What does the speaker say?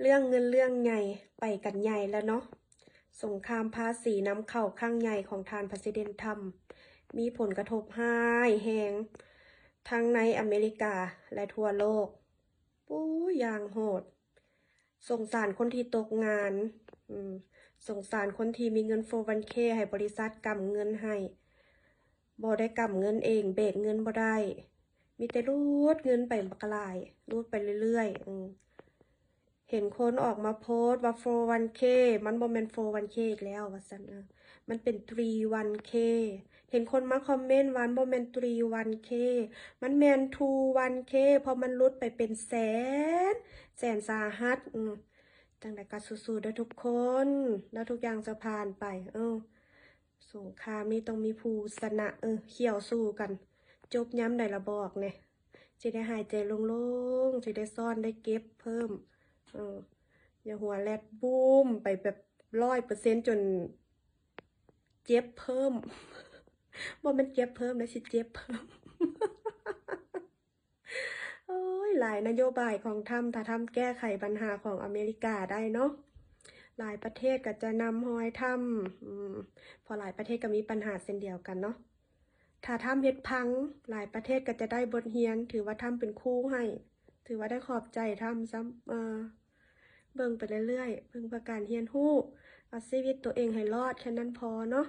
ເລື່ອງເງິນເລື່ອງໃຫຍ່ ໄປກັນໃຫຍ່ແລ້ວເນາະ. ສົງຄາມພາສີນຳເຂົ້າຄັ້ງໃຫຍ່ຂອງທ່ານປະຊິເດັນທຳ ມີຜົນກະທົບຮ້າຍແຮງ ທັງໃນອາເມລິກາ ແລະ ທົ່ວໂລກ. ໂອ້ຍ ຢ່າງໂຫດ. ສົງສານຄົນທີ່ຕົກງານ, ອືມ, ສົງສານຄົນທີ່ມີເງິນ ໂຟວັນເຄ ໃຫ້ບໍລິສັດກຳເງິນໃຫ້, ບໍ່ໄດ້ກຳເງິນເອງ, ເບກເງິນບໍ່ໄດ້, ມີແຕ່ຮູດເງິນໄປບັກຫຼາຍ, ຮູດໄປເລື້ອຍໆ. ອືມ. ເຫັນຄົນອອກມາໂພສວ່າ ໂຟວັນເຄ ມັນບໍ່ແມ່ນ ໂຟວັນເຄ ອີກແລ້ວວ່າຊັ້ນ, ເອີ ມັນເປັນ ທຣີວັນເຄ. ເຫັນຄົນມາຄອມເມັນວ່າ ມັນບໍ່ແມ່ນ ທຣີວັນເຄ ມັນແມ່ນ ທູວັນເຄ ເພາະມັນຫຼຸດໄປເປັນແສນ, ແສນສາຫັດ. ອືມ, ຈັ່ງໃດກໍສູ້ໆເດີທຸກຄົນ, ແລ້ວທຸກຢ່າງຈະຜ່ານໄປ. ເອີ ສົງຄາມນີ້ຕ້ອງມີຜູ້ຊະນະ, ເອີ ຂ້ຽວສູ້ກັນ. ຈົບຍາມໃດລະບອກແດ່? ຊິໄດ້ຫາຍໃຈໂລ່ງໆ, ຊິໄດ້ຊ້ອນໄດ້ເກັບເພີ່ມ. ເອີ ຢ່າຫົວແລ່ນບູມໄປແບບຮ້ອຍເປີເຊັນຈົນເຈັບເພີ່ມ. ບໍ່ແມ່ນເກັບເພີ່ມນະ, ຊິເຈັບເພີ່ມ. ໂອ້ຍ ຫຼາຍນະໂຍບາຍຂອງທຳ, ຖ້າທຳແກ້ໄຂບັນຫາຂອງອາເມລິກາໄດ້ເນາະ, ຫຼາຍປະເທດກໍຈະນຳຮອຍທຳ. ອືມ, ເພາະຫຼາຍປະເທດກໍມີບັນຫາເຊັ່ນດຽວກັນເນາະ. ຖ້າທຳເຮັດພັງ, ຫຼາຍປະເທດກໍຈະໄດ້ບົດຮຽນ, ຖືວ່າທຳເປັນຄູໃຫ້, ຖືວ່າໄດ້ຂອບໃຈທຳຊ້ຳ. ເອີ ເບິ່ງໄປເລື້ອຍໆ, ເບິ່ງເພື່ອການຮຽນຮູ້, ເອົາຊີວິດຕົວເອງໃຫ້ລອດ, ແຄ່ນັ້ນພໍເນາະ.